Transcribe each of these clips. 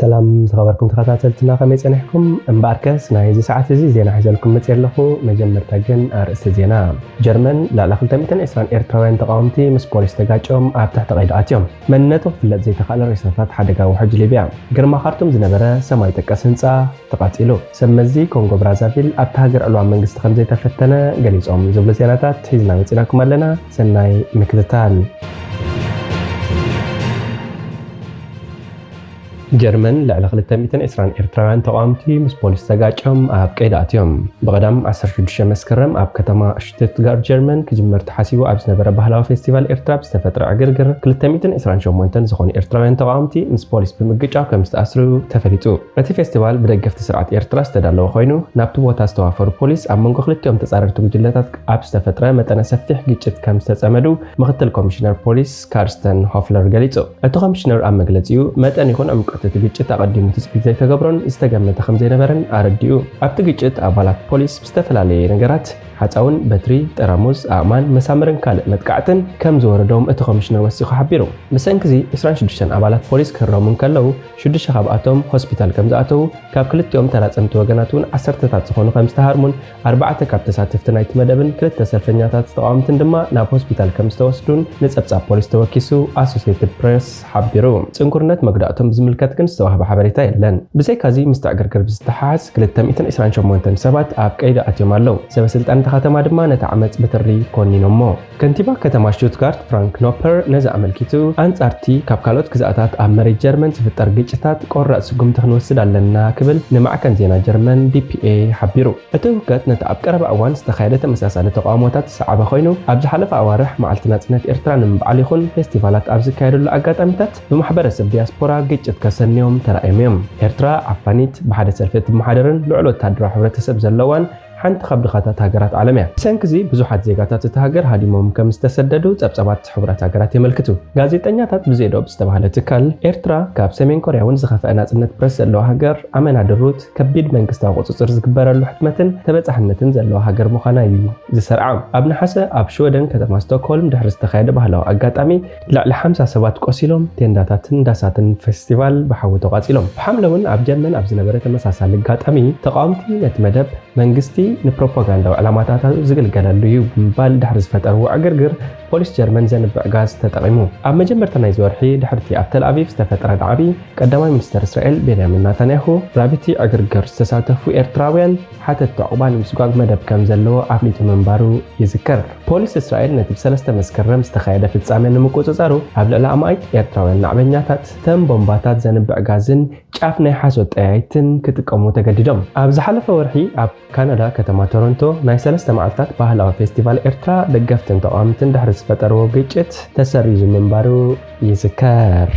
ሰላም ዝኸበርኩም ተኸታተልትና፣ ከመይ ጸኒሕኩም? እምበኣርከስ ናይዚ ሰዓት እዚ ዜና ሒዘልኩም መጽእ ኣለኹ። መጀመርታ ግን ኣርእስቲ ዜና። ጀርመን ልዕሊ ክልተ ሚእትን ዕስራን ኤርትራውያን ተቓወምቲ ምስ ፖሊስ ተጋጭዮም ኣብ ትሕቲ ቀይዲ ኣትዮም። መንነቱ ክፍለጥ ዘይተኻእለ ሬሳታት ሓደጋ ውሕጅ ሊብያ። ግርማ ካርቱም ዝነበረ ሰማይ ጠቀስ ህንጻ ተቓጺሉ። ሰብ መዚ ኮንጎ ብራዛቪል ኣብታ ሃገር ዕልዋ መንግስቲ ከም ዘይተፈተነ ገሊጾም ዝብሉ ዜናታት ሒዝና መጺናኩም ኣለና። ሰናይ ምክትታል። ጀርመን ልዕሊ ክልተ ሚእትን ዕስራን ኤርትራውያን ተቓወምቲ ምስ ፖሊስ ተጋጭዮም ኣብ ቀይዲ ኣትዮም። ብቐዳም ዓሰርተ ሽዱሽተ መስከረም ኣብ ከተማ ሽቱትጋርት ጀርመን ክጅመር ተሓሲቡ ኣብ ዝነበረ ባህላዊ ፌስቲቫል ኤርትራ ብዝተፈጥረ ዕግርግር ክልተ ሚእትን ዕስራን ሸሞንተን ዝኾኑ ኤርትራውያን ተቓወምቲ ምስ ፖሊስ ብምግጫው ከም ዝተኣስሩ ተፈሊጡ። እቲ ፌስቲቫል ብደገፍቲ ስርዓት ኤርትራ ዝተዳለወ ኮይኑ፣ ናብቲ ቦታ ዝተዋፈሩ ፖሊስ ኣብ መንጎ ክልቲኦም ተጻረርቲ ጉጅለታት ኣብ ዝተፈጥረ መጠነ ሰፊሕ ግጭት ከም ዝተጸመዱ ምክትል ኮሚሽነር ፖሊስ ካርስተን ሆፍለር ገሊጹ። እቲ ኮሚሽነር ኣብ መግለጺኡ፣ መጠን ይኹን ዕምቆት እቲ ግጭት ኣቐዲሙ ትጽቢት ዘይተገብሮን ዝተገመተ ከም ዘይነበረን ኣረዲኡ። ኣብቲ ግጭት ኣባላት ፖሊስ ብዝተፈላለየ ነገራት፣ ሓጻውን በትሪ፣ ጠራሙዝ፣ ኣእማን፣ መሳምርን ካልእ መጥቃዕትን ከም ዝወረዶም እቲ ኮሚሽነር ወሲኹ ሓቢሩ። ብሰንኪ እዚ ዕስራን ሽዱሽተን ኣባላት ፖሊስ ክህረሙ እንከለዉ፣ ሽዱሽተ ካብኣቶም ሆስፒታል ከም ዝኣተዉ፣ ካብ ክልቲኦም ተራጸምቲ ወገናት እውን ዓሰርተታት ዝኾኑ ከም ዝተሃርሙን ኣርባዕተ ካብ ተሳተፍቲ ናይቲ መደብን ክልተ ሰልፈኛታት ተቓወምትን ድማ ናብ ሆስፒታል ከም ዝተወስዱን ንጸብጻብ ፖሊስ ተወኪሱ ኣሶሴትድ ፕሬስ ሓቢሩ። ጽንኩርነት መጉዳእቶም ብዝምልከት ግን ዝተዋህበ ሓበሬታ የለን። ብዘይካዚ ምስቲ ዕግርግር ብዝተሓሓዝ ክልተ ሚእትን ዕስራን ሸሞንተን ሰባት ኣብ ቀይዲ ኣትዮም ኣለዉ። ሰበ ስልጣን እታ ከተማ ድማ ነቲ ዓመጽ ብትሪ ኮኒኖሞ። ከንቲባ ከተማ ሽቱትጋርት ፍራንክ ኖፐር ነዚ ኣመልኪቱ፣ ኣንጻርቲ ካብ ካልኦት ግዝኣታት ኣብ መሬት ጀርመን ዝፍጠር ግጭታት ቆራጽ ስጉምቲ ክንወስድ ኣለና ክብል ንማዕከን ዜና ጀርመን ዲ ፒ ኤ ሓቢሩ። እቲ ህውከት ነቲ ኣብ ቀረባ እዋን ዝተኻየደ ተመሳሳሊ ተቓውሞታት ዝሰዓበ ኮይኑ፣ ኣብ ዝሓለፈ ኣዋርሕ መዓልቲ ናጽነት ኤርትራ ንምብዓል ይኹን ፌስቲቫላት ኣብ ዝካየደሉ ኣጋጣሚታት ብማሕበረሰብ ዲያስፖራ ግጭት ከሰንዮም ተራእዮም እዮም። ኤርትራ ዓፋኒት፣ ብሓደ ሰልፊ እትመሓደርን ልዑል ወተሃደራዊ ሕብረተሰብ ዘለዋን ሓንቲ ካብ ድኻታት ሃገራት ዓለም እያ። ብሰንኪ እዚ ብዙሓት ዜጋታት እታ ሃገር ሃዲሞም ከም ዝተሰደዱ ጸብጻባት ሕቡራት ሃገራት የመልክቱ። ጋዜጠኛታት ብዘይ ዶብ ዝተባህለ ትካል፣ ኤርትራ ካብ ሰሜን ኮርያ እውን ዝኸፍአ ናጽነት ፕረስ ዘለዋ ሃገር፣ ኣመና ድሩት፣ ከቢድ መንግስታዊ ቁጽጽር ዝግበረሉ ሕትመትን ተበጻሕነትን ዘለዋ ሃገር ምዃና እዩ ዝሰርዓ። ኣብ ነሓሰ ኣብ ሽወደን ከተማ ስቶክሆልም ድሕሪ ዝተኻየደ ባህላዊ ኣጋጣሚ ልዕሊ ሓምሳ ሰባት ቆሲሎም፣ ቴንዳታትን ዳሳትን ፌስቲቫል ብሓዊ ተቓጺሎም። ብሓምለ እውን ኣብ ጀርመን ኣብ ዝነበረ ተመሳሳሊ ኣጋጣሚ ተቓወምቲ ነቲ መደብ መንግስቲ ንፕሮፓጋንዳዊ ዕላማታቱ ዝግልገለሉ እዩ ብምባል ድሕሪ ዝፈጠርዎ ዕግርግር ፖሊስ ጀርመን ዘንብዕ ጋዝ ተጠቒሙ። ኣብ መጀመርታ ናይዚ ወርሒ ድሕሪቲ ኣብ ተል ኣቪቭ ዝተፈጥረ ናዕቢ ቀዳማይ ሚኒስተር እስራኤል ቤንያሚን ናታንያሁ ብኣብቲ ዕግርግር ዝተሳተፉ ኤርትራውያን ሓተቲ ዑቕባ ንምስጓግ መደብ ከም ዘለዎ ኣፍሊጡ ምንባሩ ይዝከር። ፖሊስ እስራኤል ነቲ ብሰለስተ መስከረም ዝተኻየደ ፍጻሜ ንምቁጽጻሩ ኣብ ልዕሊ ኣማኢት ኤርትራውያን ናዕበኛታት ተን ቦምባታት ዘንብዕ ጋዝን ጫፍ ናይ ሓሶት ጠያይትን ክጥቀሙ ተገዲዶም። ኣብ ዝሓለፈ ወርሒ ኣብ ካናዳ ከተማ ቶሮንቶ ናይ ሰለስተ መዓልታት ባህላዊ ፌስቲቫል ኤርትራ ደገፍትን ተቓወምትን ድሕሪ ዝፈጠርዎ ግጭት ተሰሪዙ ምንባሩ ይዝከር።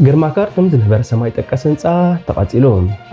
ግርማ ካርቱም ዝነበረ ሰማይ ጠቀስ ህንጻ ተቓጺሉ።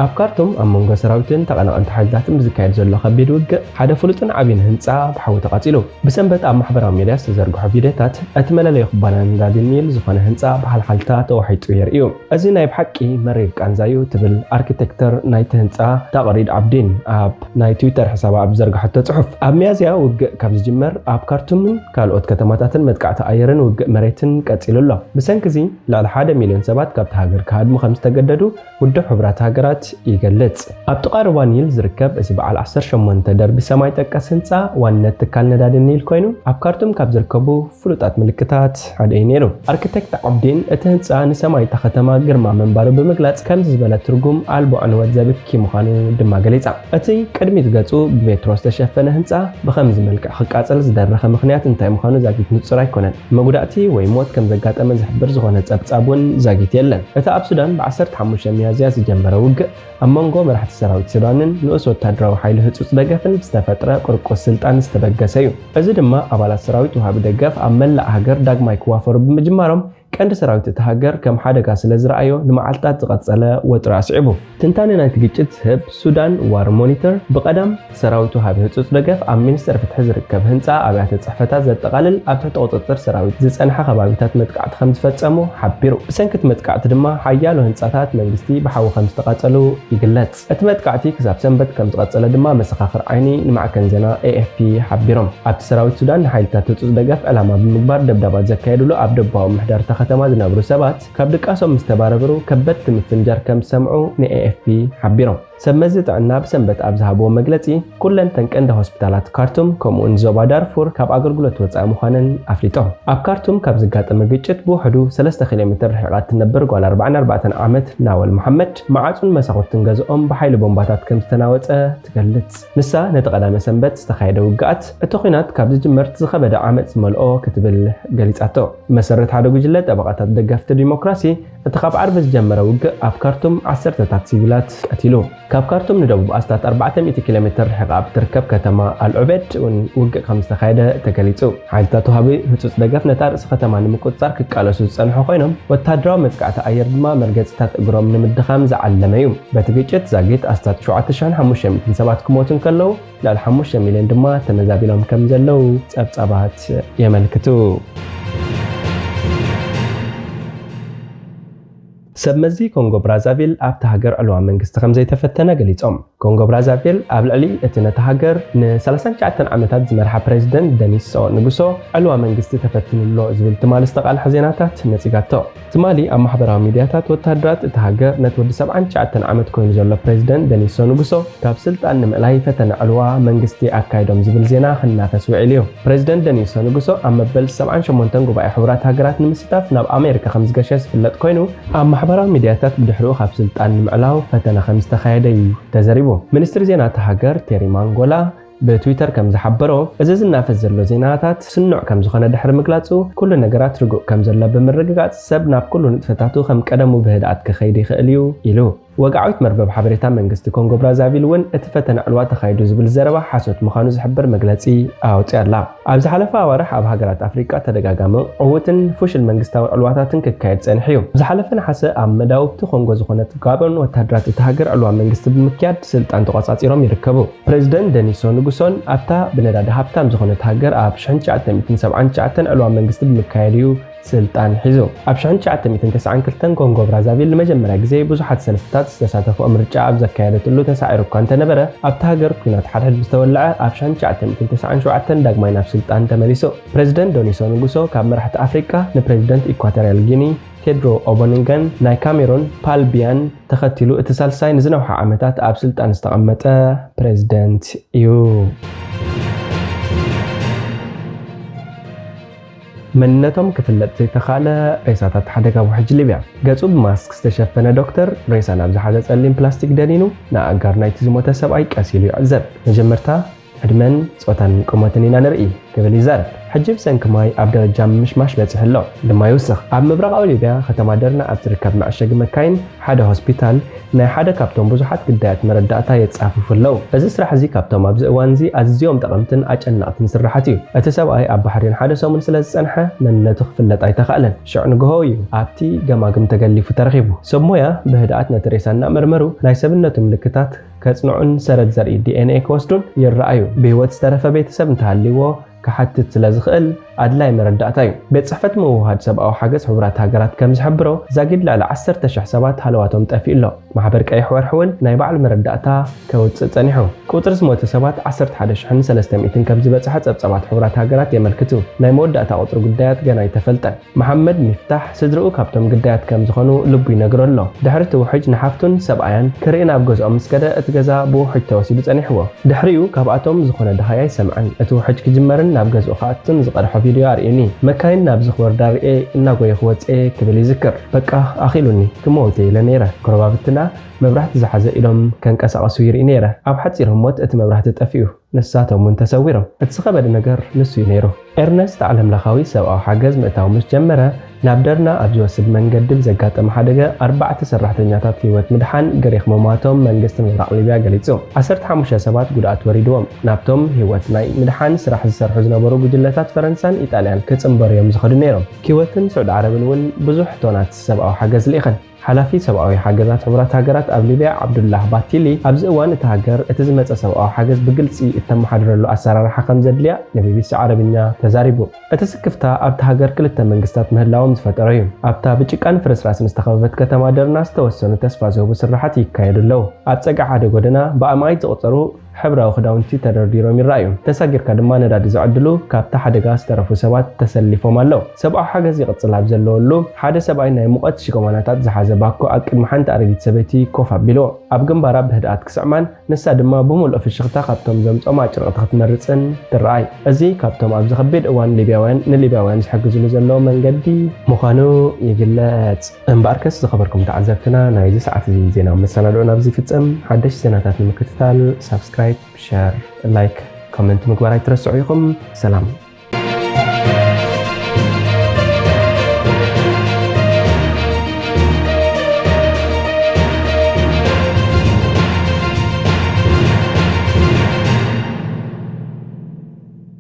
ኣብ ካርቱም ኣብ መንጎ ሰራዊትን ተቐናቐንቲ ሓይልታትን ብዝካየድ ዘሎ ከቢድ ውግእ ሓደ ፍሉጥን ዓቢን ህንጻ ብሓዊ ተቓጺሉ። ብሰንበት ኣብ ማሕበራዊ ሚድያ ዝተዘርግሑ ቪድዮታት እቲ መለለዪ ኩባንያ ነዳዲ ኒል ዝኾነ ህንጻ ብሓልሓልታ ተዋሒጡ የርእዩ። እዚ ናይ ብሓቂ መሪር ቃንዛ እዩ ትብል ኣርኪቴክተር ናይቲ ህንጻ ታቕሪድ ዓብዲን ኣብ ናይ ትዊተር ሕሳባ ኣብ ዝዘርግሐቶ ጽሑፍ። ኣብ ሚያዝያ ውግእ ካብ ዝጅመር ኣብ ካርቱምን ካልኦት ከተማታትን መጥቃዕቲ ኣየርን ውግእ መሬትን ቀጺሉ ኣሎ። ብሰንኪ እዚ ልዕሊ ሓደ ሚልዮን ሰባት ካብቲ ሃገር ክሃድሙ ከም ዝተገደዱ ውድብ ሕቡራት ሃገራት ይገልጽ። ኣብ ጥቓ ሩባ ኒል ዝርከብ እዚ በዓል ዓሰርተ ሸሞንተ ደርቢ ሰማይ ጠቀስ ህንጻ ዋንነት ትካል ነዳዲ ኒል ኮይኑ፣ ኣብ ካርቱም ካብ ዝርከቡ ፍሉጣት ምልክታት ሓደ እዩ ነይሩ። ኣርክቴክት ዓብዲን እቲ ህንጻ ንሰማይ እታ ከተማ ግርማ ምንባሩ ብምግላጽ፣ ከምዚ ዝበለ ትርጉም ኣልቦ ዕንወት ዘብኪ ምዃኑ ድማ ገሊጻ። እቲ ቅድሚት ገጹ ብቤትሮ ዝተሸፈነ ህንጻ ብኸምዚ መልክዕ ክቃጸል ዝደረኸ ምኽንያት እንታይ ምዃኑ ዛጊት ንጹር ኣይኮነን። መጉዳእቲ ወይ ሞት ከም ዘጋጠመ ዝሕብር ዝኾነ ጸብጻብ እውን ዛጊት የለን። እቲ ኣብ ሱዳን ብ ዓሰርተ ሓሙሽተ ሚያዝያ ዝጀመረ ውግእ፣ ኣብ መንጎ መራሕቲ ሰራዊት ሱዳንን ንኡስ ወተሃደራዊ ሓይሊ ህጹጽ ደገፍን ብዝተፈጥረ ቁርቁስ ስልጣን ዝተበገሰ እዩ። እዚ ድማ ኣባላት ሰራዊት ወሃቢ ደገፍ ኣብ መላእ ሃገር ዳግማይ ክዋፈሩ ብምጅማሮም፣ ቀንዲ ሰራዊት እቲ ሃገር ከም ሓደጋ ስለ ዝረኣዮ ንመዓልታት ዝቐጸለ ወጥሪ ኣስዒቡ። ትንታነ ናይቲ ግጭት ዝህብ ሱዳን ዋር ሞኒተር ብቐዳም ሰራዊቱ ሃቢ ህጹጽ ደገፍ ኣብ ሚኒስተር ፍትሒ ዝርከብ ህንጻ ኣብያተ ጽሕፈታት ዘጠቓልል ኣብ ትሕቲ ቁጽጽር ሰራዊት ዝጸንሐ ከባቢታት መጥቃዕቲ ከም ዝፈጸሙ ሓቢሩ። ብሰንኪ እቲ መጥቃዕቲ ድማ ሓያሎ ህንጻታት መንግስቲ ብሓዊ ከም ዝተቓጸሉ ይግለጽ። እቲ መጥቃዕቲ ክሳብ ሰንበት ከም ዝቐጸለ ድማ መሰኻኽር ዓይኒ ንማዕከን ዜና ኤ ኤፍ ፒ ሓቢሮም። ኣብቲ ሰራዊት ሱዳን ንሓይልታት ህጹጽ ደገፍ ዕላማ ብምግባር ደብዳባት ዘካየድሉ ኣብ ደቡባዊ ምሕዳር እታ ከተማ ዝነብሩ ሰባት ካብ ድቃሶም ምስ ተባረበሩ ከበድቲ ምፍንጃር ከም ዝሰምዑ ን ኤ ኤፍ ፒ ሓቢሮም። ሰብ መዚ ጥዕና ብሰንበት ኣብ ዝሃብዎ መግለጺ፣ ኩለን ተን ቀንዲ ሆስፒታላት ካርቱም ከምኡውን ዞባ ዳርፉር ካብ ኣገልግሎት ወጻኢ ምዃነን ኣፍሊጦም። ኣብ ካርቱም ካብ ዘጋጠመ ግጭት ብውሕዱ ሰለስተ ኪሎ ሜትር ርሒቓ እትነብር ጓል ኣርባዓን ኣርባዕተን ዓመት ናወል መሓመድ፣ መዓጹን መሳኹርትን ገዝኦም ብሓይሊ ቦምባታት ከም ዝተናወጸ ትገልጽ። ንሳ ነቲ ቀዳመ ሰንበት ዝተኻየደ ውግኣት እቲ ኲናት ካብ ዝጅመር ዝኸበደ ዓመጽ ዝመልኦ ክትብል ገሊጻቶ። ብመሰረት ሓደ ጉጅለ ጠበቓታት ደገፍቲ ዲሞክራሲ፣ እቲ ካብ ዓርቢ ዝጀመረ ውግእ ኣብ ካርቱም ዓሰርተታት ሲቪላት ቀቲሉ። ካብ ካርቱም ንደቡብ ኣስታት ኣርባዕተ ሚእቲ ኪሎ ሜትር ርሒቓ ኣብ ትርከብ ከተማ ኣልዑቤድ እውን ውግእ ከም ዝተኻየደ ተገሊጹ። ሓይልታት ወሃቢ ህጹጽ ደገፍ ነታ ርእሲ ከተማ ንምቁጽጻር ክቃለሱ ዝጸንሑ ኮይኖም፣ ወተሃደራዊ መጥቃዕቲ ኣየር ድማ መርገጺታት እግሮም ንምድኻም ዝዓለመ እዩ። በቲ ግጭት ዛጊት ኣስታት ሸውዓተ ሽሕን ሓሙሽተ ሚእትን ሰባት ክሞቱ እንከለዉ፣ ልዕሊ ሓሙሽተ ሚልዮን ድማ ተመዛቢሎም ከም ዘለዉ ጸብጻባት የመልክቱ። ሰብ መዚ ኮንጎ ብራዛቪል ኣብታ ሃገር ዕልዋ መንግስቲ ከም ዘይተፈተነ ገሊጾም። ኮንጎ ብራዛቪል ኣብ ልዕሊ እቲ ነታ ሃገር ን ሰላሳን ትሽዓተን ዓመታት ዝመርሓ ፕሬዚደንት ደኒስ ሶ ንጉሶ ዕልዋ መንግስቲ ተፈቲኑ ኣሎ ዝብል ትማሊ ዝተቓልሐ ዜናታት ነጺጋቶ። ትማሊ ኣብ ማሕበራዊ ሚድያታት ወተሃደራት እታ ሃገር ነቲ ወዲ ሰብዓን ትሽዓተን ዓመት ኮይኑ ዘሎ ፕሬዚደንት ደኒስ ሶ ንጉሶ ካብ ስልጣን ንምእላይ ፈተነ ዕልዋ መንግስቲ ኣካይዶም ዝብል ዜና ክናፈስ ውዒሉ እዩ። ፕሬዚደንት ደኒስ ሶ ንጉሶ ኣብ መበል ሰብዓን ሸሞንተን ጉባኤ ሕቡራት ሃገራት ንምስታፍ ናብ ኣሜሪካ ከም ዝገሸ ዝፍለጥ ኮይኑ፣ ኣብ ማሕበራዊ ሚድያታት ብድሕሪኡ ካብ ስልጣን ንምዕላው ፈተነ ከም ዝተኻየደ እዩ ተዘሪቡ። ሚኒስትሪ ዜና እታ ሃገር ቴሪ ማንጎላ ብትዊተር ከም ዝሓበሮ፣ እዚ ዝናፈስ ዘሎ ዜናታት ስኑዕ ከም ዝኾነ ድሕሪ ምግላጹ፣ ኩሉ ነገራት ርጉእ ከም ዘሎ ብምርግጋጽ፣ ሰብ ናብ ኩሉ ንጥፈታቱ ከም ቀደሙ ብህድኣት ክኸይድ ይኽእል እዩ ኢሉ። ወግዓዊት መርበብ ሓበሬታ መንግስቲ ኮንጎ ብራዛቪል እውን እቲ ፈተነ ዕልዋ ተኻይዱ ዝብል ዘረባ ሓሶት ምዃኑ ዝሕብር መግለጺ ኣውጺኣ ኣላ። ኣብ ዝሓለፈ ኣዋርሕ ኣብ ሃገራት ኣፍሪቃ ተደጋጋሚ ዕዉትን ፍሹል መንግስታዊ ዕልዋታትን ክካየድ ጸኒሑ እዩ። ዝሓለፈ ነሓሰ ኣብ መዳውብቲ ኮንጎ ዝኾነት ጋቦን ወተሃደራት እታ ሃገር ዕልዋ መንግስቲ ብምክያድ ስልጣን ተቖጻጺሮም ይርከቡ። ፕሬዚደንት ደኒሶ ንጉሶን ኣብታ ብነዳዲ ሃብታም ዝኾነት ሃገር ኣብ ሽሕን ትሽዓተ ሚእትን ሰብዓን ትሽዓተን ዕልዋ መንግስቲ ብምካየድ እዩ ስልጣን ሒዙ። ኣብ ሽሕን ትሽዓተ ሚእትን ተስዓን ክልተን ኮንጎ ብራዛቪል ንመጀመርያ ግዜ ብዙሓት ሰልፍታት ዝተሳተፍኦ ምርጫ ኣብ ዘካየደትሉ ተሳዒሩ እኳ እንተነበረ፣ ኣብታ ሃገር ኲናት ሓድሕድ ብዝተወልዐ ኣብ ሽሕን ትሽዓተ ሚእትን ተስዓን ሸውዓተን ዳግማይ ናብ ስልጣን ተመሊሱ። ፕሬዚደንት ደኒሶ ንጉሶ ካብ መራሕቲ ኣፍሪቃ ንፕሬዚደንት ኢኳቶርያል ጊኒ ቴድሮ ኦቦኒንገን ናይ ካሜሩን ፓል ቢያን ተኸቲሉ እቲ ሳልሳይ ንዝነውሓ ዓመታት ኣብ ስልጣን ዝተቐመጠ ፕሬዚደንት እዩ። መንነቶም ክፍለጥ ዘይተኻለ ሬሳታት ሓደጋ ውሕጅ ሊብያ። ገጹ ብማስክ ዝተሸፈነ ዶክተር ሬሳ ናብ ዝሓዘ ጸሊም ፕላስቲክ ደኒኑ ንኣእጋር ናይቲ ዝሞተ ሰብኣይ ቀስ ኢሉ ይዕዘብ። መጀመርታ ዕድመን ጾታን ቁመትን ኢና ንርኢ ክብል ይዛረብ። ሕጂ ብሰንኪ ማይ ኣብ ደረጃ ምምሽማሽ በጺሑ ኣሎ ድማ ይውስኽ። ኣብ ምብራቓዊ ሊብያ ከተማ ደርና ኣብ ዝርከብ መዐሸጊ መካይን ሓደ ሆስፒታል ናይ ሓደ ካብቶም ብዙሓት ግዳያት መረዳእታ የጻፍፉ ኣለዉ። እዚ ስራሕ እዚ ካብቶም ኣብዚ እዋን እዚ ኣዝዮም ጠቐምትን ኣጨነቕትን ስራሓት እዩ። እቲ ሰብኣይ ኣብ ባሕሪ ንሓደ ሰሙን ስለ ዝጸንሐ መንነቱ ክፍለጥ ኣይተኻእለን። ሽዑ ንግሆ እዩ ኣብቲ ገማግም ተገሊፉ ተረኺቡ። ሰብ ሞያ ብህድኣት ነቲ ሬሳ እናመርመሩ ናይ ሰብነቱ ምልክታት ከጽንዑን ሰረዝ ዘርኢ ዲ ኤን ኤ ክወስዱን ይረኣዩ። ብህይወት ዝተረፈ ቤተሰብ እንተሃልይዎ ክሓትት ስለ ዝኽእል ኣድላይ መረዳእታ እዩ። ቤት ጽሕፈት ምውህሃድ ሰብኣዊ ሓገዝ ሕቡራት ሃገራት ከም ዝሕብሮ፣ ዛጊድ ልዕሊ ዓሰርተ ሽሕ ሰባት ሃለዋቶም ጠፊኡ ኣሎ። ማሕበር ቀይሕ ወርሒ እውን ናይ ባዕሉ መረዳእታ ከውጽእ ጸኒሑ። ቁጽሪ ዝሞቱ ሰባት ዓሰርተ ሓደ ሽሕን ሰለስተ ሚእትን ከም ዝበጽሐ ጸብጻባት ሕቡራት ሃገራት የመልክቱ። ናይ መወዳእታ ቁጽሪ ጉዳያት ገና ኣይተፈልጠን። መሓመድ ሚፍታሕ ስድርኡ ካብቶም ግዳያት ከም ዝኾኑ ልቡ ይነግሮ ኣሎ። ድሕሪ እቲ ውሕጅ ንሓፍቱን ሰብኣያን ክርኢ ናብ ገዝኦም ምስ ከደ እቲ ገዛ ብውሕጅ ተወሲዱ ጸኒሕዎ። ድሕሪኡ ካብኣቶም ዝኾነ ደሃይ ኣይሰምዐን። እቲ ውሕጅ ክጅመርን ናብ ገዝኡ ክኣቱን ዝቐድሖ ቪድዮ ኣርእዩኒ። መካይን ናብዚ ክወርዳ ርእየ እናጎየ ክወጽእ ክብል ይዝክር። በቃ ኣኺሉኒ፣ ክመውት እየ ኢለ ነይረ። ጎረባብትና መብራህቲ ዝሓዘ ኢዶም ከንቀሳቐሱ ይርኢ ነይረ። ኣብ ሓጺር ህሞት እቲ መብራህቲ ጠፊኡ። ንሳቶም እውን ተሰዊሮም። እቲ ዝኸበደ ነገር ንሱ እዩ ነይሩ። ኤርነስት ዓለምለኻዊ ሰብኣዊ ሓገዝ ምእታው ምስ ጀመረ፣ ናብ ደርና ኣብ ዝወስድ መንገዲ ብዘጋጠመ ሓደገ ኣርባዕተ ሰራሕተኛታት ህይወት ምድሓን፣ ገሬ ምሟቶም መንግስቲ ምብራቕ ሊብያ ገሊጹ። ዓሰርተ ሓሙሽተ ሰባት ጉድኣት ወሪድዎም። ናብቶም ህይወት ናይ ምድሓን ስራሕ ዝሰርሑ ዝነበሩ ጉጅለታት ፈረንሳን ኢጣልያን ክጽንበሩ እዮም ዝኸዱ ነይሮም። ኪወትን ስዑዲ ዓረብን እውን ብዙሕ ቶናት ሰብኣዊ ሓገዝ ልኢኸን። ሓላፊ ሰብኣዊ ሓገዛት ሕቡራት ሃገራት ኣብ ሊብያ ዓብዱላህ ባቲሊ፣ ኣብዚ እዋን እታ ሃገር እቲ ዝመጸ ሰብኣዊ ሓገዝ ብግልጺ እተመሓድረሉ ኣሰራርሓ ከም ዘድልያ ንቢቢሲ ዓረብኛ ተዛሪቡ። እቲ ስክፍታ ኣብቲ ሃገር ክልተ መንግስታት ምህላዎም ዝፈጠሮ እዩ። ኣብታ ብጭቃን ፍርስራስን ዝተኸበበት ከተማ ደርና ዝተወሰኑ ተስፋ ዝህቡ ስራሓት ይካየዱ ኣለዉ። ኣብ ጸግዒ ሓደ ጎደና ብኣማኢት ዝቑጸሩ ሕብራዊ ክዳውንቲ ተደርዲሮም ይረኣዩ። ተሳጊርካ ድማ ነዳዲ ዝዕድሉ ካብቲ ሓደጋ ዝተረፉ ሰባት ተሰሊፎም ኣለዉ። ሰብኣዊ ሓገዝ ይቕጽል ኣብ ዘለወሉ፣ ሓደ ሰብኣይ ናይ ሙቐት ሽጎማናታት ዝሓዘ ባኮ ኣብ ቅድሚ ሓንቲ ኣረጊት ሰበይቲ ኮፍ ኣቢልዎ። ኣብ ግንባራ ብህድኣት ክስዕማን ንሳ ድማ ብምሉእ ፍሽኽታ ካብቶም ዘምጾም ኣጭርቕቲ ክትመርጽን ትረኣይ። እዚ ካብቶም ኣብዚ ከቢድ እዋን ሊብያውያን ንሊብያውያን ዝሕግዝሉ ዘለዉ መንገዲ ምዃኑ ይግለጽ። እምበኣርከስ ዝኸበርኩም ተዓዘብትና፣ ናይዚ ሰዓት እዚ ዜና መሰናድኦ ናብዚ ይፍጸም። ሓደሽቲ ዜናታት ንምክትታል ሳብስክራይብ፣ ሸር፣ ላይክ፣ ኮመንት ምግባር ኣይትረስዑ ኢኹም። ሰላም።